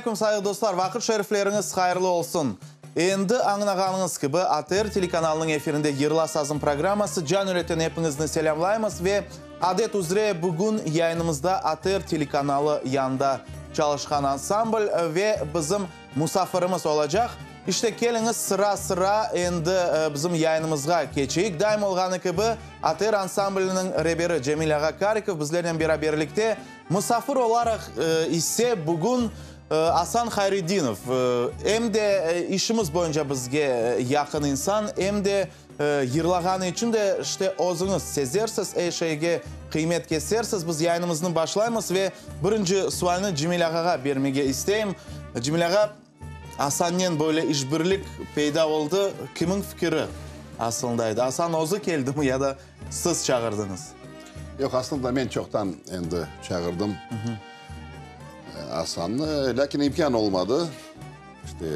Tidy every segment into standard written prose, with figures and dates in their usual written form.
aleyküm, sayğı dostlar! Vaqıt şerifleriñiz hayırlı olsun! Endi añlağanıñız kibi, ATR telekanalınıñ efirinde Yırla sazım programması can yürekten epiñizni selâmlaymız ve adet üzre bugün yayınımızda ATR telekanalı yanında çalışqan ansambl ve bizim musafirimiz olacaq. İşte, keliñiz sıra-sıra endi bizim yayınımızğa keçeyik. Daim olğanı kibi, ATR ansambliniñ reberi Cemil ağa Karikov bizlernen beraberlikte. Musafir olaraq ise bugün Asan Hayredinov, em de işimiz boyunca bizge yaqın insan, em de yırlağanı içün de, işte, özüñiz sezersiz, er şeyge qıymet kesersiz. Biz yayınımıznı başlaymız ve birinci sualni Cemil ağağa bermege isteyim. Cemil ağa, Asannen böyle işbirlik peyda oldı, kimiñ fikiri asılında edi? Asan özü keldimi ya da siz çağırdıñız? Yoq, aslında men çoqtan endi çağırdım Asannı, lâkin imkân olmadı. İşte,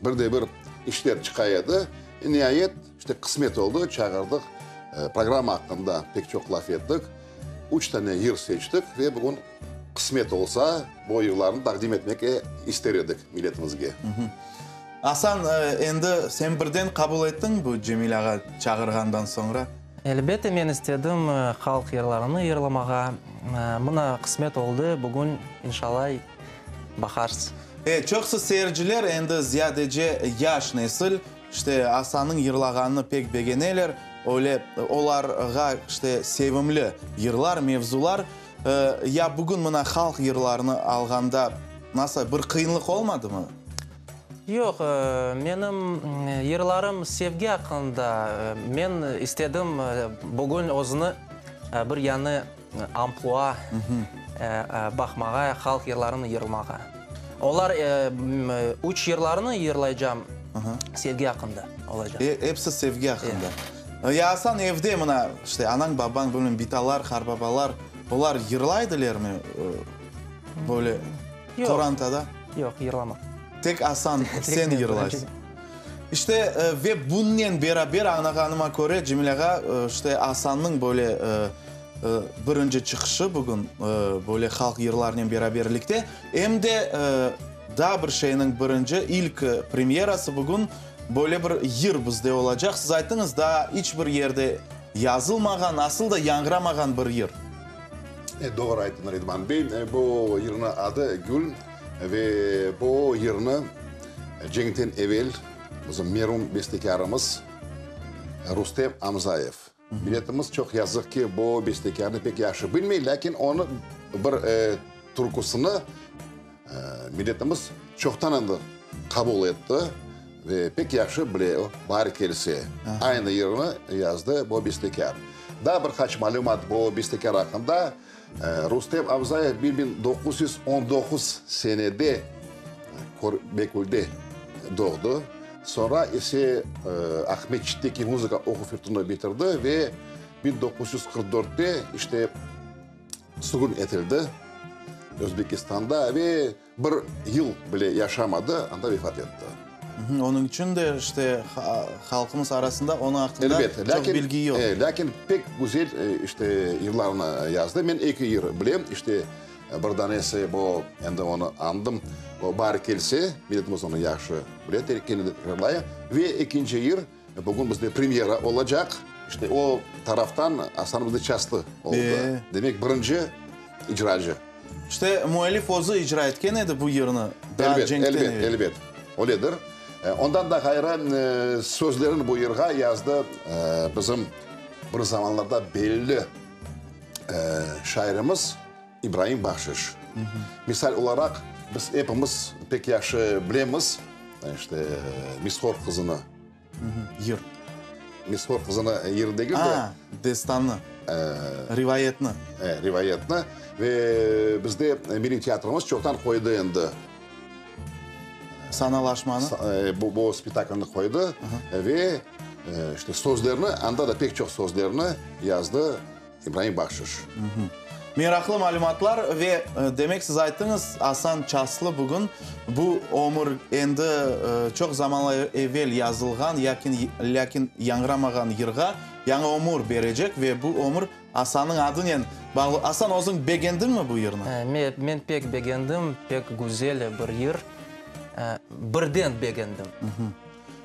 bir de bir işler çıqa edi. Niayet, işte, qısmet oldı, çağırdıq. Programma aqqında pek çoq laf ettik. Üç tane yır seçtik ve bugün qısmet olsa, bu yırlarnı taqdim etmege ister edik milletimizge. Asan, endi sen birden qabul ettiñ bu Cemil ağa çağırğandan soñra? Elbette, men istedim halq yırlarını yırlamağa. Mına, qısmet oldı, bugün, inşallah, baqarsız. E, çoqusı seyirciler, endi ziyadece yaş nesil, işte, Asannıñ yırlağanını pek begeneler. Öyle, olarğa, işte, sevimli yırlar, mevzular. Ya bugün mına halq yırlarını alğanda nasıl, bir qıyınlıq olmadımı? Yoq, menim yırlarım sevgi aqqında. Men istedim bugün özüni bir yañı amplua baqmağa, halq yırlarını yırlmağa. Olar üç yırlarını yırlaycam, sevgi aqqında olacaq. Episi sevgi aqqında. Ya Asan, evde mına, işte, anañ, babañ, bilmem, bitalar, qarbabalar, olar yırlaydılermi böyle qorantada? Yoq, yırlamay. Tek Asan, sen yırlaysıñ. İşte, ve bunnen beraber, añlağanıma köre, Cemil ağa, işte, Asannıñ böyle birinci çıqışı bugün, böyle halq yırlarnen beraberlikte, em de daa bir şeyniñ birinci, ilk premyerası bugün, böyle bir yır bizde olacaq. Siz ayttıñız, daa iç bir yerde yazılmağan, asıl da yañğıramağan bir yır. Doğru ayttıñ, Ridvan bey. Bu yırnıñ adı Gül. Ve bu yırnı cenkten evel bizim merum bestekârımız Rustem Amzayev. Milletimiz çoq yazıq ki, bu bestekârnı pek yahşı bilmey, lâkin onı bir türküsini milletimiz çoqtan endi qabul etti ve pek yahşı bile, o, Baar kelse. Aynı yırnı yazdı bu bestekâr. Daa bir qaç malümat bu bestekâr aqqında. Rustem Amzayev 1919 senede Körbekülde doğdı. Soñra ise Aqmescitteki muzıka oquv yurtunı bitirdi ve 1944-te işte sürgün etildi Özbekistanda ve Bir yıl bile yaşamadı, anda vefat etti. Onıñ içün de, işte, halqımız arasında onıñ aqqında çoq bilgi yoq. Lâkin pek güzel, işte, yırlarnı yazdı. Men eki yır bilem. İşte, bir danesi bu, endi onı añdım, bu Baar kelse, milletimiz onı yahşı bile, kene de tekrarlayım. Ve ekinci yır, bugün bizde premyera olacaq. İşte, o taraftan Asan bizde çastlı oldı. Demek, birinci icracı. İşte, müellif özü icra etken edi bu yırnı, daa cenkten evel. Elbet, elbet, öyledir. Ondan da ğayrı, sözlerini bu yırğa yazdı bizim bir zamanlarda belli şairimiz İbraim Bahşiş. Misal olaraq, biz epimiz pek yahşı bilemiz, işte, Mishor qızını. Yır. Mishor qızını yır degil de. A, destannı. Rivayetni. E, rivayetni. Ve bizde milliy teatrımız çoqtan qoydı endi. Sanalaşmanı. Bu, bu spektaklni qoydı. Ve, işte, sözlerni, anda da pek çoq sözlerni yazdı İbraim Bahşiş. Meraqlı malümatlar ve, demek, siz ayttıñız, Asan Çaslı bugün bu ömür endi çoq zamanlar evel yazılğan, yakin, lâkin yañıramağan yırğa yañı ömür berecek ve bu ömür Asannıñ adınen bağlı. Asan, özüñ begendiñmi bu yırnı? Men pek begendim, pek güzel bir yır. Birden begendim.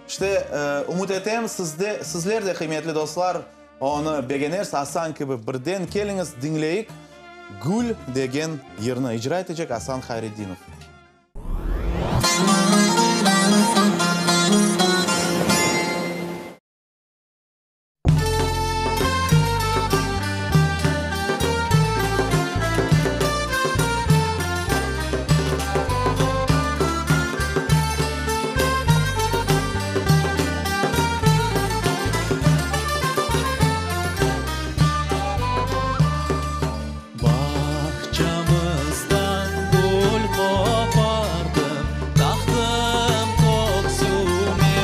İşte, ümüt etem, siz de, sizler de, qıymetli dostlar, onı begenersiz, Asan kibi birden keliñiz, diñleyik, Gül degen yırnı icra etecek Asan Hayretdinov. Bağçamızdan gül qopardım, Taqtım köksüme.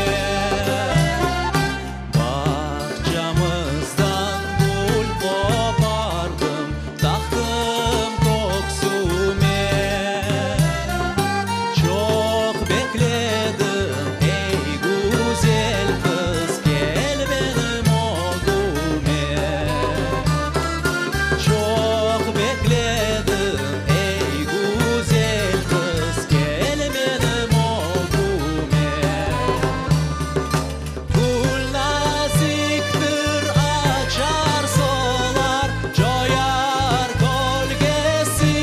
Bağçamızdan gül qopardım, Taqtım köksüme. Çoq bekledim, ey güzel qız, Kel menim ögüme. Çoq bekledim, ey güzel qız, Kel menim ögüme. Gül naziktir, açar, solar, coyar kölgesin.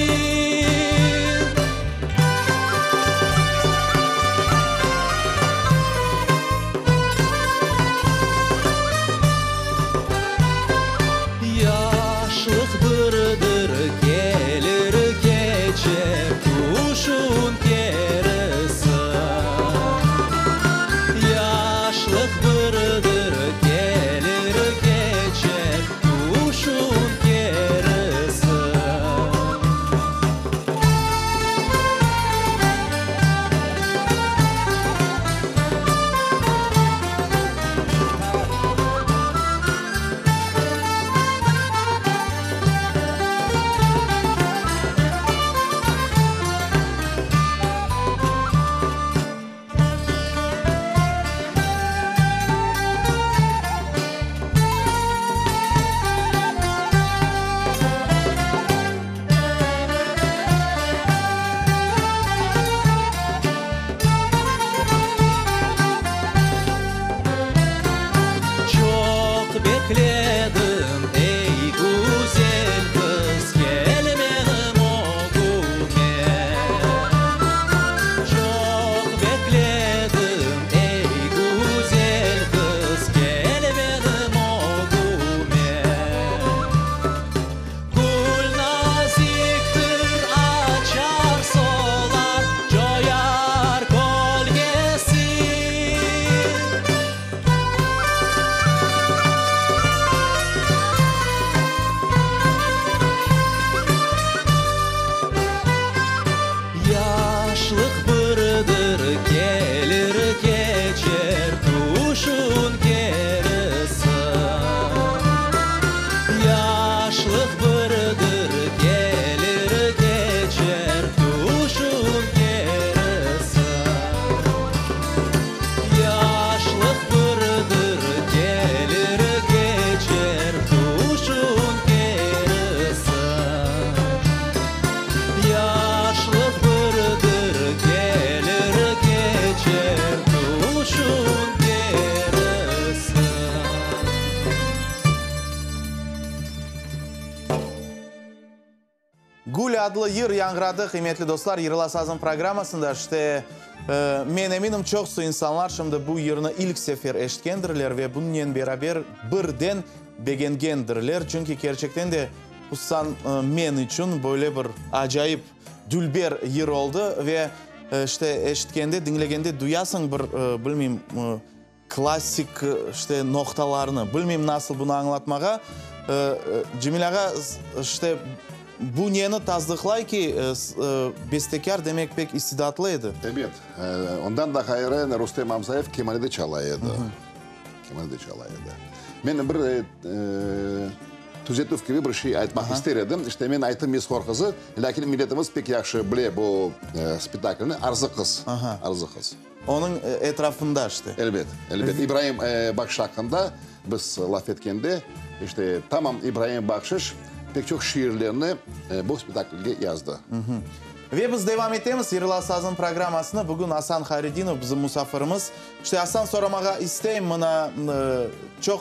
Yaşlıq birdir, kelir, keçer, tüşün kerisi. Yaşlıq birdir, kelir, keçer, tüşün kerisi. Çoq bekledim, ey güzel qız, kel menim ögüme. Çoq bekledim, ey güzel qız, kel menim ögüme. Gül naziktir, açar, solar, coyar kölgesin. Yaşlıq birdir, kelir, keçer, tüşün kerisi. Yaşlıq birdir, kelir, keçer, tüşün kerisi. Yaşlıq birdir, kelir, keçer, tüşün kerisi. Yaşlıq birdir, kelir, keçer, tüşün kerisi. Gül adlı yır yañğıradı, qıymetli dostlar, Yırla sazım programmasında. İşte, men eminim, çoqusı insanlar şimdi bu yırnı ilk sefer eşitkendirler ve bunıñnen beraber birden begengendirler. Çünki kerçekten de, hususan men içün böyle bir acayip, dülber yır oldı ve, işte, eşitkende, diñlegende duyasıñ bir, bilmeyim, Klassik, işte, noqtalarnı, bilmeyim nasıl bunı añlatmağa. Cemil ağa, işte, bu neni tasdıqlay ki, bestekâr, demek, pek istidatlı edi. Ebet. Ondan da ğayrı, Rustem Amzayev kemane de çala edi. Kemane de çala edi. Men bir. tüzetüv kibi bir şey aytmaq ister edim. İşte, men ayttım Mishor qızı, lâkin milletimiz pek yahşı bile bu spektaklni, Arzı qız. Arzı qız. Onıñ etrafında işte. Elbet, elbet. İbraim Bahşiş aqqında biz laf etkende, işte, tamam İbraim Bahşiş pek çoq şiirlerni bu spektaklge yazdı. Ve biz devam etemiz Yırla sazım programmasını. Bugün Asan Hayredinov bizim musafirimiz. İşte, Asan, soramağa isteyim, mına, çoq,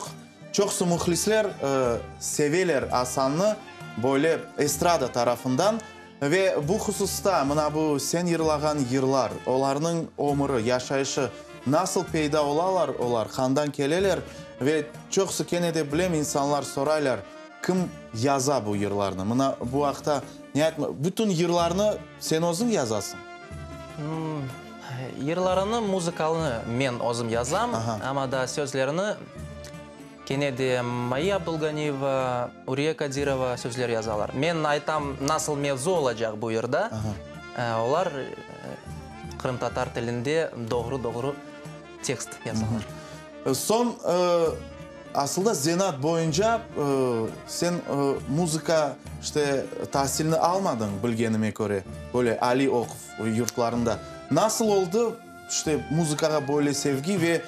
çoqsu mühlisler seveler Asannı, böyle estrada tarafından. Ve bu hususta, mına bu sen yırlağan yırlar, olarnıñ ömüri, yaşayışı, nasıl peyda olalar olar, qandan keleler? Ve çoqusı kene de bilem, insanlar soraylar, kim yaza bu yırlarnı? Mına bu aqta ne aytma, bütün yırlarnı sen özüñ yazasıñ? Yırlarını, muzıkalını men özüm yazam, amma da sözlerini Kene de Mayye Abdulganiyeva, Uriye Kadirova sözler yazalar. Men aytam, nasıl mevzu olacaq bu yırda, olar qırımtatar tilinde doğru-doğru tekst yazalar. Soñ, asılda zenaat boyunca sen muzıka, işte, tasilini almadıñ, bilgenime köre, böyle aliy oquv yurtlarında. Nasıl oldı? İşte, muzıkağa böyle sevgi ve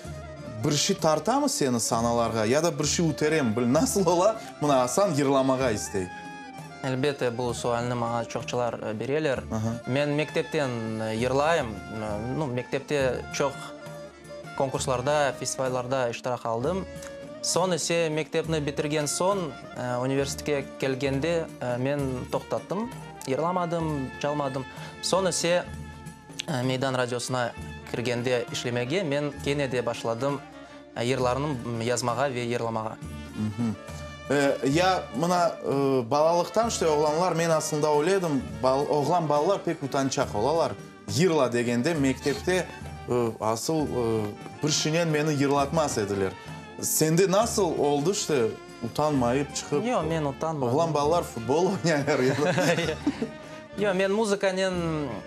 bir şey tartamı seni sanalarğa ya da bir şey üteremi, bil, nasıl ola, mına Asan yırlamağa istey. Elbette, bu sualni maña çoqçılar bereler. Men mektepten yırlayım. Nu, mektepte çoq konkurslarda, festivallarda iştirak aldım. Soñ ise mektepni bitirgen soñ, universitetke kelgende men toqtattım, yırlamadım, çalmadım. Soñ ise Meydan radiosına kirgende işlemege men kene de başladım yırlarnı yazmağa ve yırlamağa. Ya mına balalıqtan işte oğlanlar, men aslında öyle edim, oğlan balalar pek utançaq olalar, yırla degende mektepte asıl bir şeynen meni yırlatmaz ediler. Sende nasıl oldı işte utanmayıp çıqıp? Yoq, men utanmadım. Oğlan balalar futbol oynaylar ya da. Yoq, men muzıkanen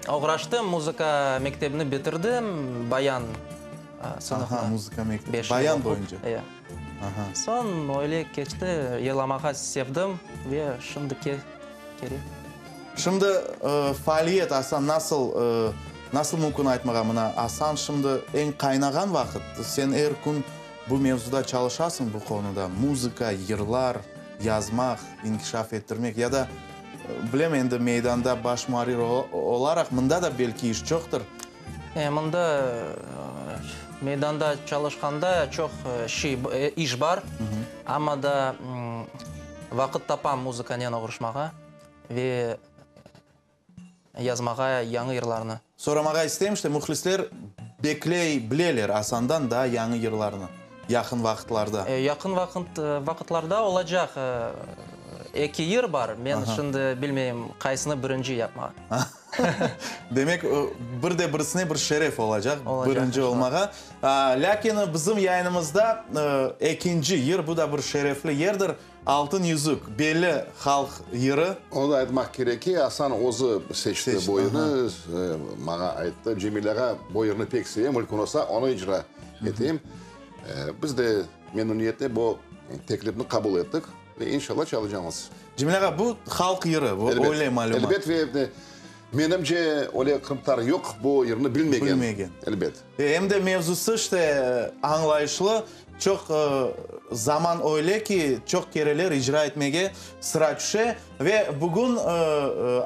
oğraştım, muzıka mektebini bitirdim, bayan sınıfını. Aha, muzıka mektebi, bayan boyunca. E. Aha. Soñ öyle keçti, yırlamağa sevdim ve şimdiki kerek. Şimdi faaliyet, Asan, nasıl, nasıl mümkün aytmağa, mına, Asan şimdi eñ qaynağan vaqıt, sen er kün bu mevzuda çalışasıñ, bu qonuda, muzıka, yırlar yazmaq, inkişaf ettirmek ya da Bilem, endi meydanda baş muarrir olaraq mında da belki iş çoqtır. E, mında, meydanda çalışqanda çoq şey, iş bar, amma da vaqıt tapam muzıkanen oğraşmağa ve yazmağa yañı yırlarnı. Soramağa isteyim, işte, mühlisler bekley bileler Asandan daa yañı yırlarnı yaqın vaqıtlarda. Yaqın vaqıtlarda olacaq. Eki yır bar, men şimdi bilmeyim, qaysını birinci yapmağa. Demek, bir de birisine bir şeref olacaq, birinci olmağa. Lâkin bizim yayınımızda ekinci yır, bu da bir şerefli yerdir. Altın yüzük, belli halq yırı. Onı da aytmaq kerek ki, Asan özü seçti bu yırnı, maña ayttı, Cemil ağa, bu yırnı pek sevem, mümkün olsa, onı icra eteyim. Biz de memnuniyetle bu teklifni qabul ettik ve inşallah çalacağımız. Cemil ağa, bu halq yırı, bu öyle malümat. Elbet, ve menimce, öyle qırımtatar yoq, bu yırnı bilmegen. Bilmegen. Elbet. Em de mevzusı işte añlayışlı, çoq zaman öyle ki, çoq kereler icra etmege sıra tüşe. Ve bugün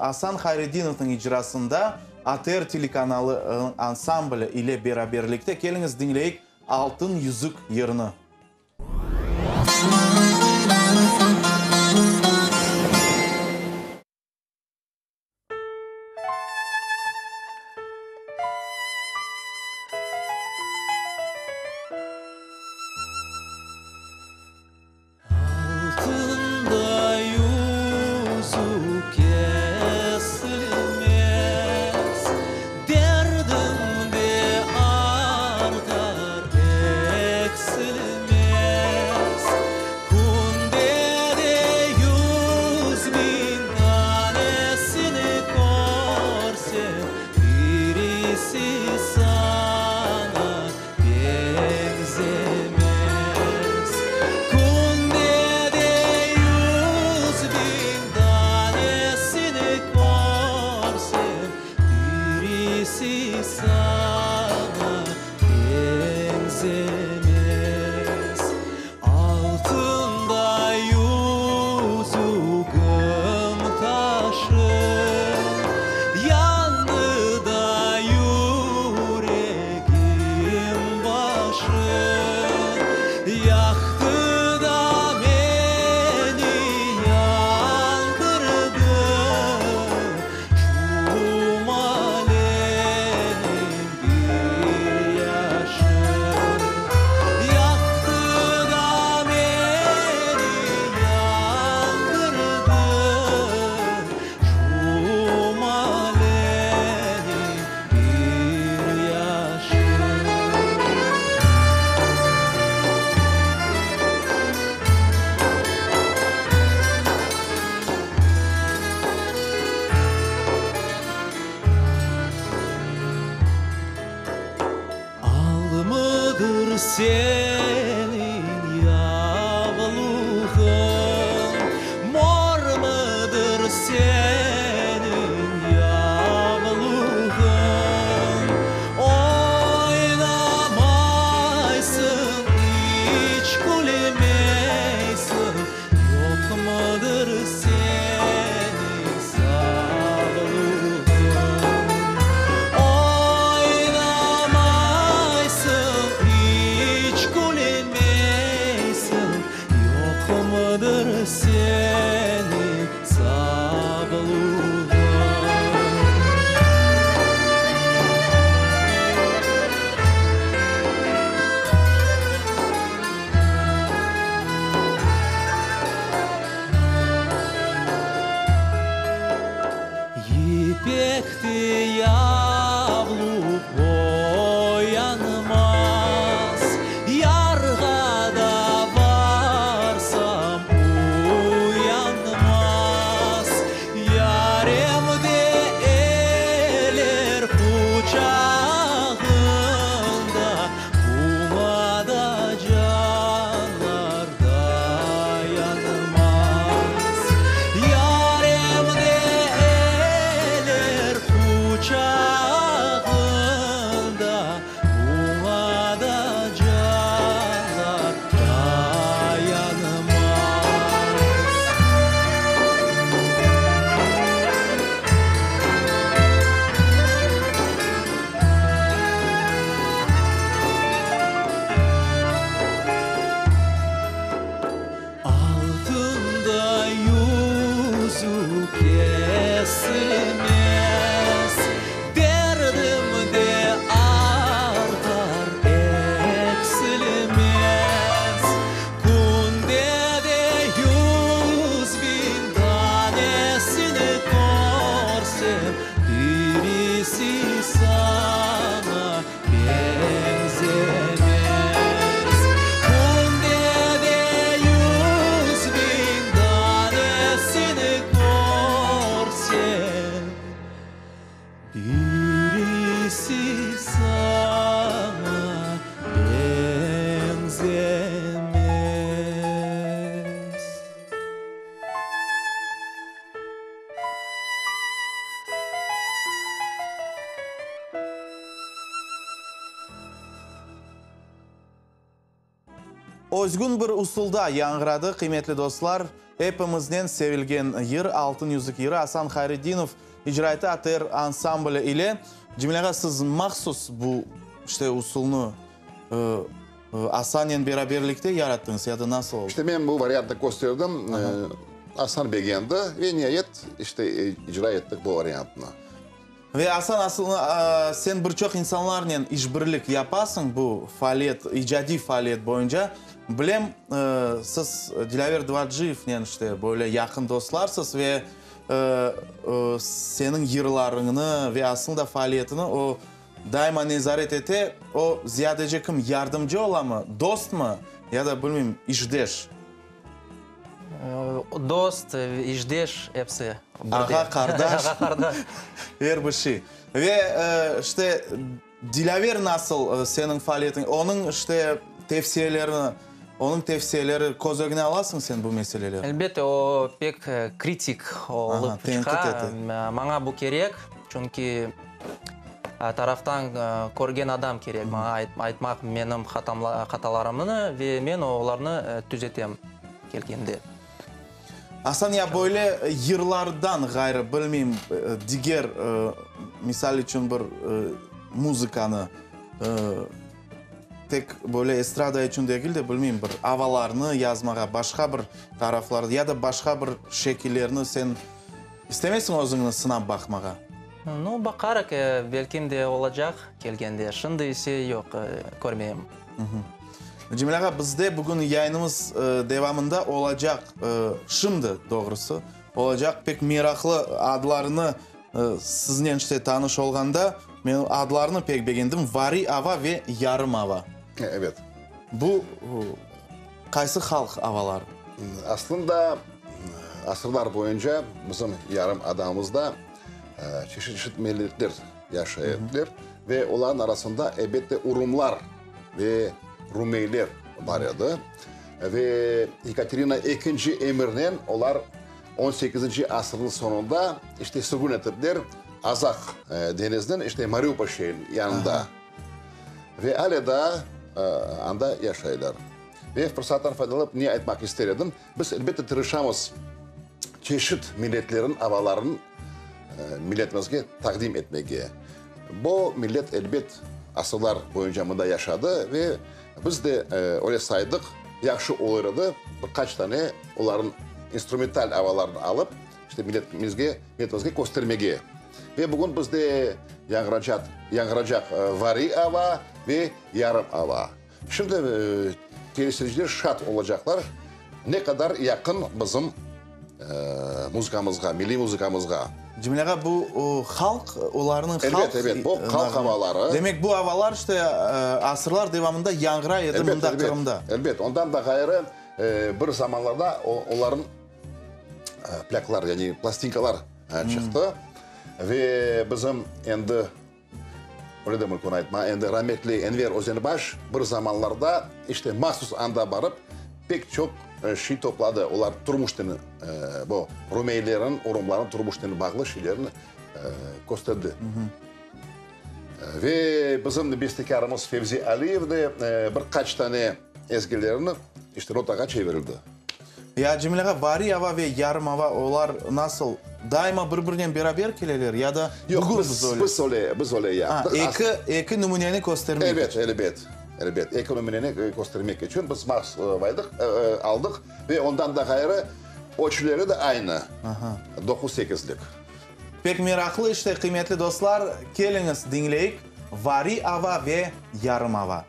Asan Hayredinovnıñ icrasında ATR telekanalı ansambli ile beraberlikte keliñiz diñleyik Altın yüzük yırını. Altında yüzük kesilmez, Derdim de artar, eksilmez. Seniñ yavluğıñ? Mormıdır seniñ yavluğıñ? Oynamaysıñ, iç külmeysiñ, Yoqmıdır seniñ sağlığıñ? Oynamaysıñ, iç külmeysiñ, Yoqmıdır seniñ sağlığıñ? Yipekti yavluq boyanmaz, Yarğa da barsam uyanmaz. Yarem de eller quçağında, Buña da canlar dayanmaz. Yarem de eller quçağında, Buña da canlar dayanmaz. Altında yüzük kesilmez, Derdim de artar, eksilmez. Künde de 100.000 tanesini körsem, Birisi saña beñzemez. Künde de 100.000 tanesini körsem, Birisi saña beñzemez. Özgün bir usulda yañğıradı, qıymetli dostlar, epimiznen sevilgen yır, Altın yüzük yırı Asan Hayredinov icra etti ATR ansambli ile. Cemil ağa, siz mahsus bu, işte, usulnı Asannen beraberlikte yarattıñız ya da nasıl oldı? İşte men bu variantnı kösterdim, Asan begendi ve niayet, işte, icra ettik bu variantnı. Ve Asan, asılında, sen bir çoq insanlarnen işbirlik yapasıñ bu faaliyet, icadiy faaliyet boyunca. Bilem, siz Dilâver Dvaciyevnen, işte, böyle yaqın dostlarsız ve seniñ yırlarıñnı ve asılında faaliyetini o Daima nezaret ete, o ziyadece kim, yardımcı olamı, dostmı ya da, bilmeyim, işdeş? Dost, işdeş, episi birde. Ağa, qardaş. Ağa, qardaş. Er bir şey. Ve, işte, Dilâver nasıl seniñ faaliyetiñ, onıñ, işte, tevsiyelerini, onıñ tevsiyeleri köz ögüne alasıñ sen bu meselelerni? Elbette, o pek kritik olıp çıqa. Maña bu kerek, çünki Taraftan körgen adam kerek maña aytmaq menim hatalarımnı ve men olarnı tüzetem kelgende. Asan, ya böyle yırlardan ğayrı, bilmeyim, diger, misal içün, bir muzıkanı, tek böyle estrada içün degil de, bilmeyim, bir avalarnı yazmağa, başqa bir taraflar ya da başqa bir şekillerni sen istemeysiñ özüñni sınap baqmağa? Nu, baqarıq, belkim de olacaq kelgende. Şimdi ise yoq, körmeyim. Cemil ağa, bizde bugün yayınımız devamında olacaq, şimdi doğrusı, olacaq pek meraqlı adlarını siznen işte tanış olğanda, men adlarını pek begendim, Variy ava ve Yarım ava. Evet. Bu qaysı halq avaları? Aslında, asırlar boyunca bizim yarım adamızda çeşit-çeşit milletler yaşay ediler ve olarnıñ arasında, elbette, urumlar ve. rumeyler bar edi. Ve Yekaterina ekinci emirinen olar on sekizinci asırnıñ soñunda işte sürgün etipler Azaq deñiziniñ işte Mariupol şeeriniñ yanında. Ve ale daa anda yaşaylar. Ve fırsattan faydalanıp ne aytmaq ister edim, biz elbette tırışamız çeşit milletlerniñ avalarını milletimizge taqdim etmege. Bu millet elbet asırlar boyunca mında yaşadı ve biz de öyle saydıq, yahşı olur edi bir qaç tane olarnıñ instrumental avalarını alıp, işte milletimizge, milletimizge köstermege. Ve bugün bizde yañğıracaq, yañğıracaq variy ava ve yarım ava. Şimdi teleseyirciler şad olacaqlar, ne qadar yaqın bizim muzıkamızğa, milliy muzıkamızğa. Cemil ağa, bu halq, olarnıñ halq. Elbet, elbet, bu halq avaları. Demek, bu avalar işte asırlar devamında yañğıray edi mında, Qırımda. Elbet, elbet. Ondan da ğayrı, bir zamanlarda olarnıñ plâklar, yani plastinkalar çıqtı ve bizim endi Öyle de mümkün aytma, endi rametli Enver Özenbaş bir zamanlarda işte mahsus anda barıp pek çoq şiy topladı. Olar turmuşnen, bu rumeylerin, urumların turmuşnen bağlı şiylerni kösterdi. Ve bizim bestekârımız Fevzi Aliyev de bir qaç tane ezgilerini işte notağa çevirildi. Ya, Cemil ağa, variy ava ve yarım ava, olar nasıl, daima bir-birinen beraber keleler ya da bugün biz öyle? Yoq, biz öyle, biz öyle yaptıq. Ha, eki, eki nümüneni köstermek içün. Elbet, elbet, elbet, eki nümüneni köstermek içün biz mahsus vaydıq, aldıq ve ondan da ğayrı ölçüleri de aynı, doquz sekizlik. Pek meraqlı işte, qıymetli dostlar, keliñiz diñleyik, variy ava ve yarım ava.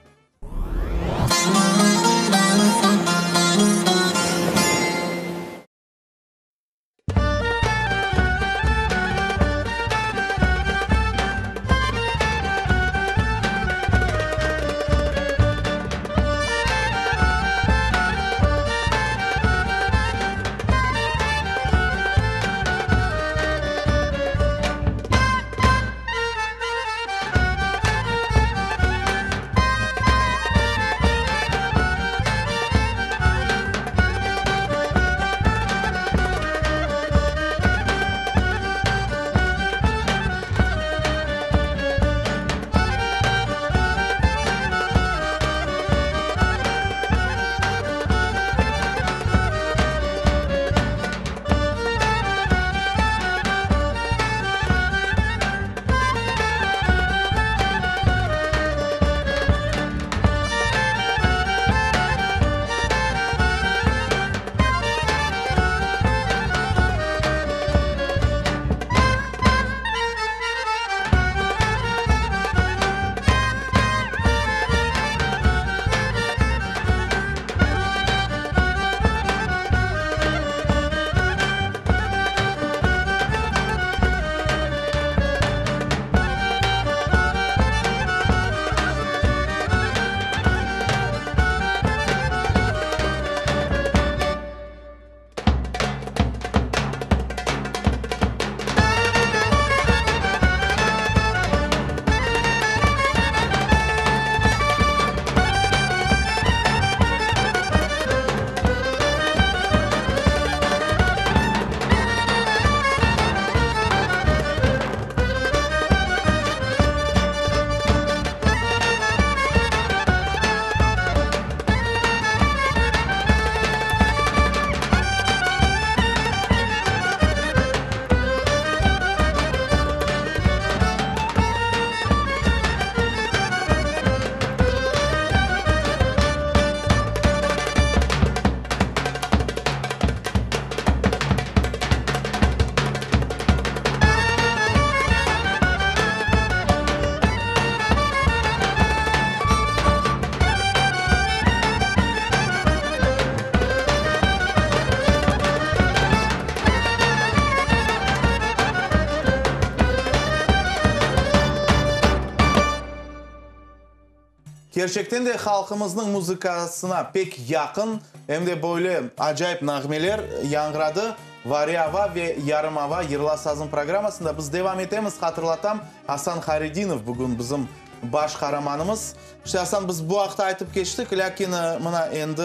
Kerçekten de halqımıznıñ muzıkasına pek yaqın, em de böyle acayip nağmeler yañğıradı. Variy ava ve yarım ava yırla sazım programmasında biz devam etemiz. Hatırlatam, Asan Hayredinov bugün bizim. Baş qaramanımız. İşte, Asan, biz bu aqta aytıp keçtik, lâkin, mına, endi,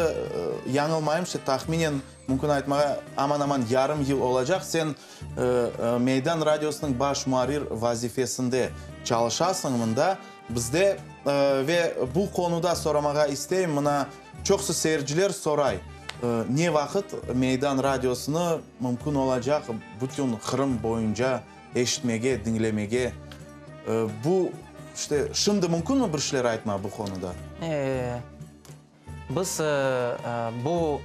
yañılmayım, işte, tahminen, mümkün aytmağa, aman-aman yarım yıl olacaq, sen Meydan radiosınıñ baş muarrir vazifesinde çalışasıñ mında, bizde. Ve bu qonuda soramağa isteyim, mına, çoqusı seyirciler soray, ne vaqıt Meydan radiosını mümkün olacaq bütün Qırım boyunca eşitmege, diñlemege? Bu, işte, şimdi mümkünmi bir şeyler aytma bu qonuda? Biz bu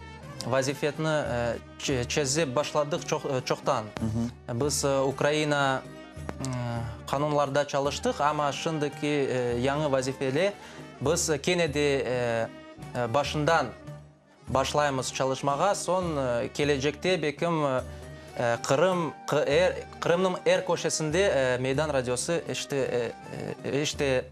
vazifetni çezip başladıq çoqtan. Biz Ukraina qanunlarda çalıştıq, amma şimdiki yañı vazifede biz kene de başından Başlaymız çalışmağa, soñ kelecekte bekim Qırım, Qırımnıñ er köşesinde Meydan radiosı eşite,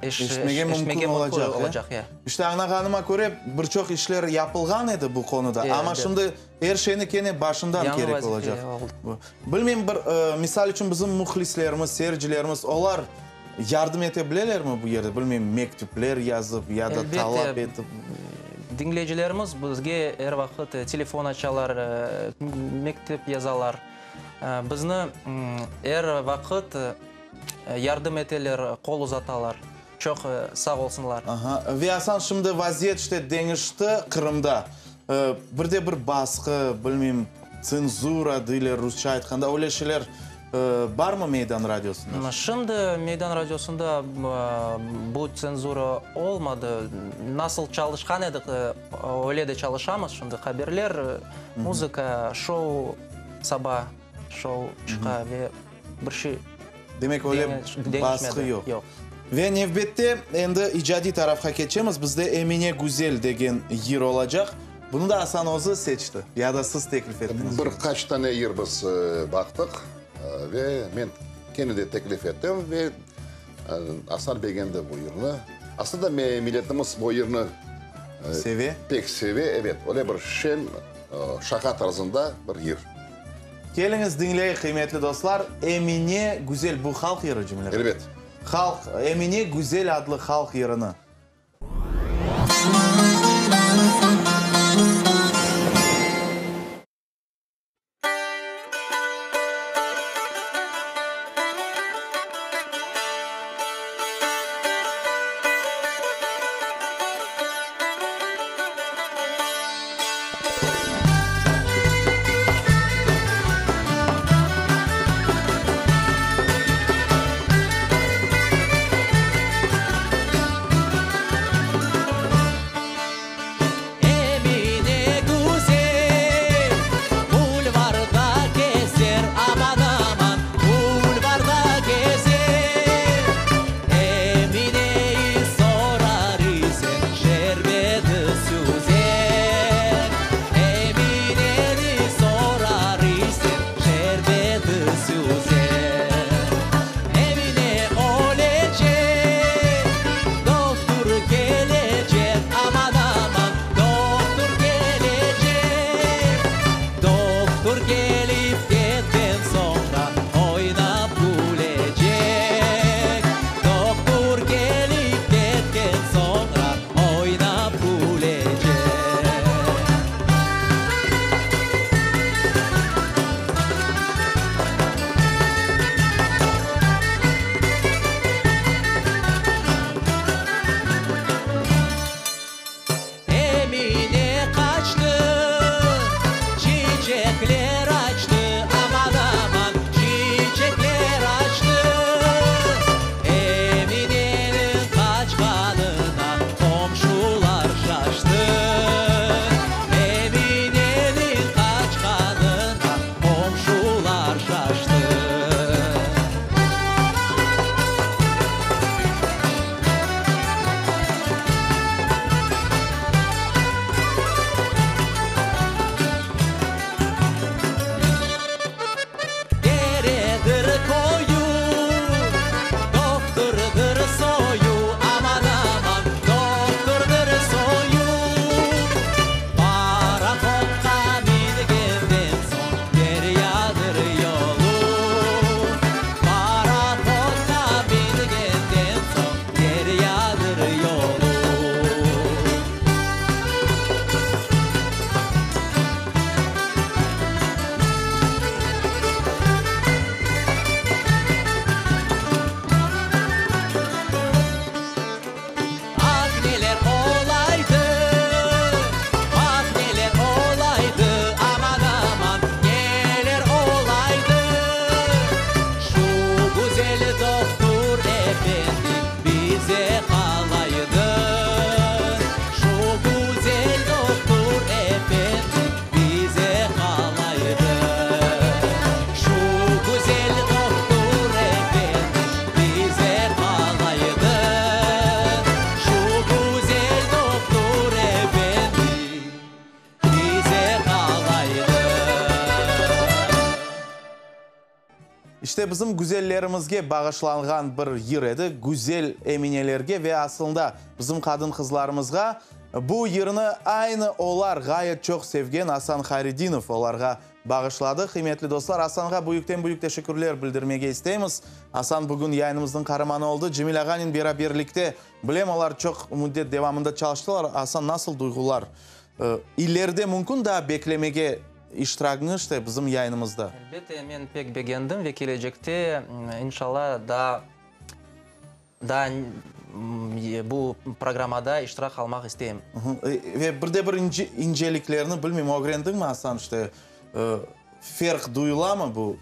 eşitmege mümkün olacaq. İşte, añlağanıma köre, bir çoq işler yapılğan edi bu qonuda, amma şimdi er şeyni kene başından kerek olacaq. Bilmeyim, bir misal içün bizim mühlislerimiz, seyircilerimiz, olar Yardım ete bilelermi bu yerde, bilmeyim, mektüpler yazıp ya da talap etip? Elbette, diñleyicilerimiz bizge er vaqıt telefon açalar, mektüp yazalar. Bizni er vaqıt yardım eteler, qol uzatalar. Çoq sağ olsunlar. Aha, ve Asan, şimdi vaziyet işte deñişti Qırımda. Bir de bir basqı, bilmeyim, tsenzura deyler rusça aytqanda, öyle şeyler Barmı Meydan radiosında? Şimdi Meydan radiosında bu tsenzura olmadı. Nasıl çalışqan edik, öyle de çalışamız şimdi. Haberler, muzıka, şou, saba şou çıqa ve bir şey Demek öyle basqı yoq. Yoq. Ve nevbette endi icadiy tarafqa keçemiz. Bizde Emine Güzel degen yır olacaq. Bunı da Asan özü seçti ya da siz teklif ettiñiz? Bir qaç tane yır biz baqtıq ve men kene de teklif ettim ve Asan begendi bu yırnı. Aslında milletimiz bu yırnı Seve? Pek seve, ebet. Öyle bir şeñ, şaqa tarzında bir yır. Keliñiz diñleyik, qıymetli dostlar, Emine Güzel, bu halq yırı, Cemile ağa? Elbet. Halq, Emine Güzel adlı halq yırını. İşte, bizim güzellerimizge bağışlanğan bir yır edi, güzel Eminelerge ve aslında bizim qadın-qızlarımızğa. Bu yırnı aynı olar ğayet çoq sevgen Asan Hayredinov olarğa bağışladı. Qıymetli dostlar, Asanğa büyükten-büyük teşekkürler bildirmege isteymiz. Asan bugün yayınımıznıñ qaramanı oldı. Cemil ağanen beraberlikte, bilem, olar çoq müddet devamında çalıştılar. Asan, nasıl duyğular? İleride mümkün daa beklemege iştiragıñı işte bizim yayınımızda? Elbette, men pek begendim ve kelecekte, inşalla, daa Daa bu programmada iştirak almaq isteyim. Ve bir de bir inceliklerni bilmeyim, ögrendiñmi, Asan, işte, ferq duyulamı bu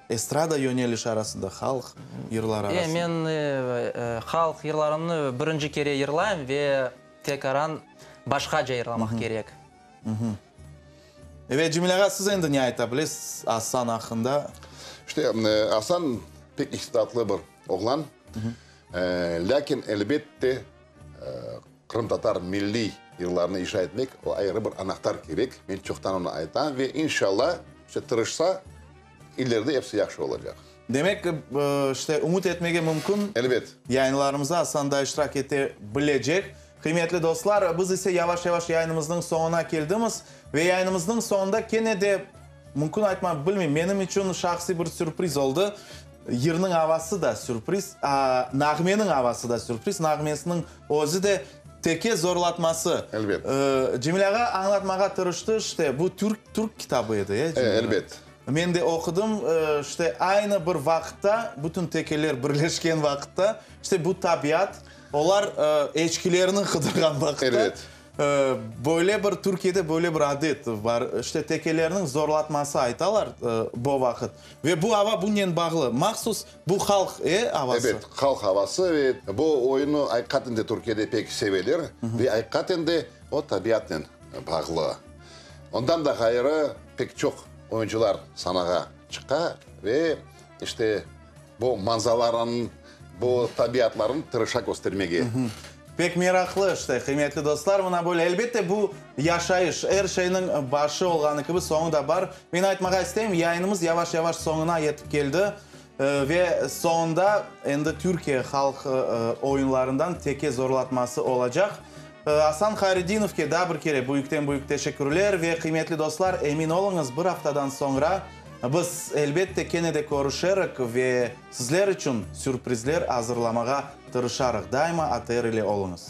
estrada yöneliş arasında, halq yırları arasında? Men halq yırlarını birinci kere yırlayım ve tekaran başqaca yırlamaq kerek. Evet, Cemil ağa, siz endi ne ayta bilesiz Asan aqqında? İşte, Asan pek istidatlı bir oğlan. Lâkin, elbette, qırımtatar milliy yırlarını icra etmek, o ayrı bir anahtar kerek. Men çoqtan onı aytam ve inşallah, işte, tırışsa, ileride episi yahşı olacaq. Demek, işte, ümüt etmege mümkün. Elbet. Yayınlarımızda Asan da iştirak ete bilecek. Qıymetli dostlar, biz ise yavaş-yavaş yayınımıznıñ soñuna keldimiz. Ve yayınımıznıñ soñunda kene de, mümkün aytmaq, bilmeyim, menim içün şahsiy bir sürpriz oldı. Yırnıñ avası da sürpriz, nağmeniñ avası da sürpriz, nağmesiniñ özü de teke zorlatması. Elbet. Cemil ağa añlatmağa tırıştı, işte, bu türk, türk kitabı edi, e, Cemil ağa? Elbet. Men de oqudım, işte, aynı bir vaqıtta, bütün tekeler birleşken vaqıtta, işte, bu tabiat, olar eçkilerini qıdırğan vaqıtta, Elbet. Böyle bir, Türkiyede böyle bir adet bar, işte, tekelerniñ zorlatması aytalar bo vaqıt. Ve bu ava bunen bağlı, mahsus bu halq, e, avası. Ebet, halq avası ve bu oyunnı aqiqaten de Türkiyede pek seveler ve aqiqaten de o tabiatnen bağlı. Ondan da ğayrı pek çoq oyuncılar sanağa çıqa ve, işte, Bu manzalarnıñ, bu tabiatlarnı tırışa köstermege. Pek meraqlı, işte, qıymetli dostlar, mına böyle. Elbette, bu yaşayış, er şeyniñ başı olğanı kibi, soñu da bar. Men aytmağa isteyim, yayınımız yavaş-yavaş soñuna yetip keldi. Ve soñunda endi Türkiye halq oyunlarından teke zorlatması olacaq. Asan Hayredinovke daa bir kere büyükten-büyük teşekkürler ve, qıymetli dostlar, emin oluñız, bir aftadan soñra biz, elbette, kene de körüşerik ve sizler içün sürprizler azırlamağa tırışarıq. Daima ATR ile oluñız.